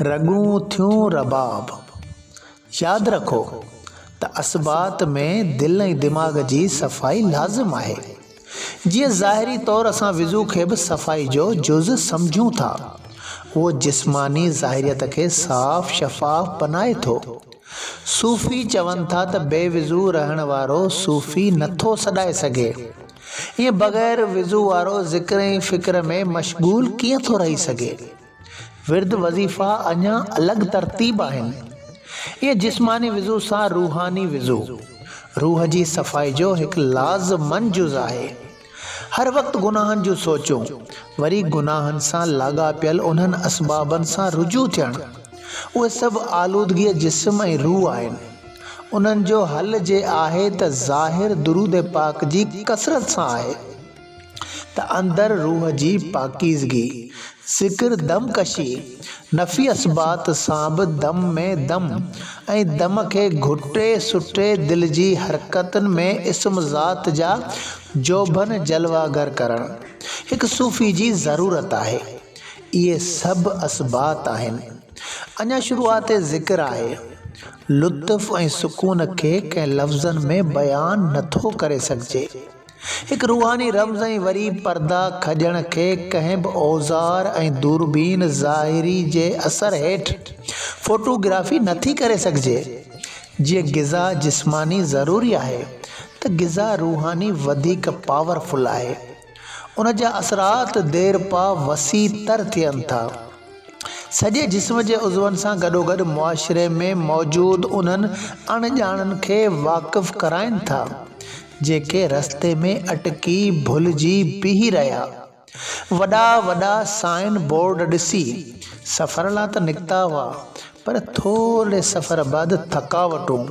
رڳون ٿيون رباب. ياد رکو ته اثبات ۾ دل ۽ دماغ جي صفائي لازم آهي. جيئن ظاهري طور اسان وضو کي به صفائي جو جز سمجهون ٿا. اهو جسماني ظاهريت کي صاف شفاف بنائي ٿو. صوفي چون ٿا ته بي وضو رهڻ وارو صوفي نٿو سڏائي سگهي. ائين بغير وضو وارو ذڪر ۽ فڪر ۾ مشغول ڪيئن ٿو رهي سگهي؟ ورد وظيفا اڃا الڳ ترتيب آهن. ائين جسماني وضو سان روحاني وضو، روح جي صفائي جو هڪ لازمن جز آهي. هر وقت گناهن جون سوچون، وري گناهن سان لاڳاپيل انهن اسبابن سان رجوع ٿيڻ، اهي سڀ آلودگيء جسم ۽ روح آهن. انهن جو حل جي آهي ته ظاهر درود پاڪ جي ڪثرت سان آهي. ته اندر روح جي پاڪيزگي، ذڪر دم ڪشي، نفي اثبات سان به دم ۾ دم ۽ دم کي گهٽي سٽي دل جي حرڪتن ۾ اسم ذات جا جوڀن جلوه گر ڪرڻ، هڪ صوفي جي ضرورت آهي. اهي سڀ اثبات آهن. اڃا شروعات ذڪر آهي. لطف ۽ سڪون کي ڪنهن لفظن ۾ بيان نٿو ڪري سگهجي. هڪ روحاني رمز ۽ وري پردا کڄڻ کي ڪنهن به اوزار ۽ دوربين ظاهري جي اثر هيٺ فوٽو گرافي نه ٿي ڪري سگهجي. جيئن غذا جسماني ضروري آهي ته غذا روحاني وڌيڪ پاور فل آهي. ان جا اثرات ديرپا وسيع تر ٿين ٿا. سڄي جسم جي عضون سان گڏوگڏ معاشري ۾ موجود انهن اڻ ڄاڻن کي واقف ڪرائين ٿا، جيڪي رستي ۾ اٽڪي ڀلجي بيهي رهيا. وڏا وڏا سائن بورڊ ڏسي سفر لا ته نڪتا هئا، پر ٿورڙي سفر بعد ٿڪاوٽون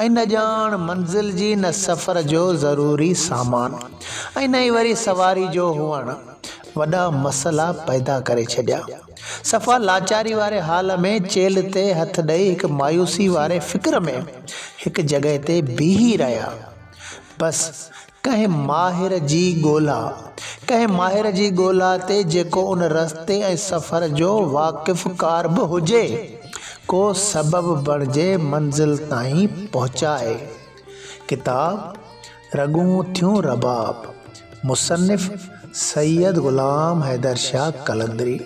۽ نه ڄاڻ منزل جي نه سفر جو ضروري سامان ۽ نه ئي وري سواري جو هئڻ وڏا مسئلا پيدا ڪري ڇڏيا. صفا لاچاري واري حال ۾ چيلهه تي هٿ ڏئي هڪ مايوسي واري فڪر ۾ هڪ جڳهه تي بيهي رهيا. بس ڪنهن ماهر جي ڳولا، ڪنهن ماهر جي ڳولا تي جيڪو ان رستي ۽ سفر جو واقف ڪار به هجي، ڪو سبب بڻجي منزل تائين پهچائي. ڪتاب، رڳون ٿيون رباب، مصنف، سيد غلام حيدر شاهه قلندري.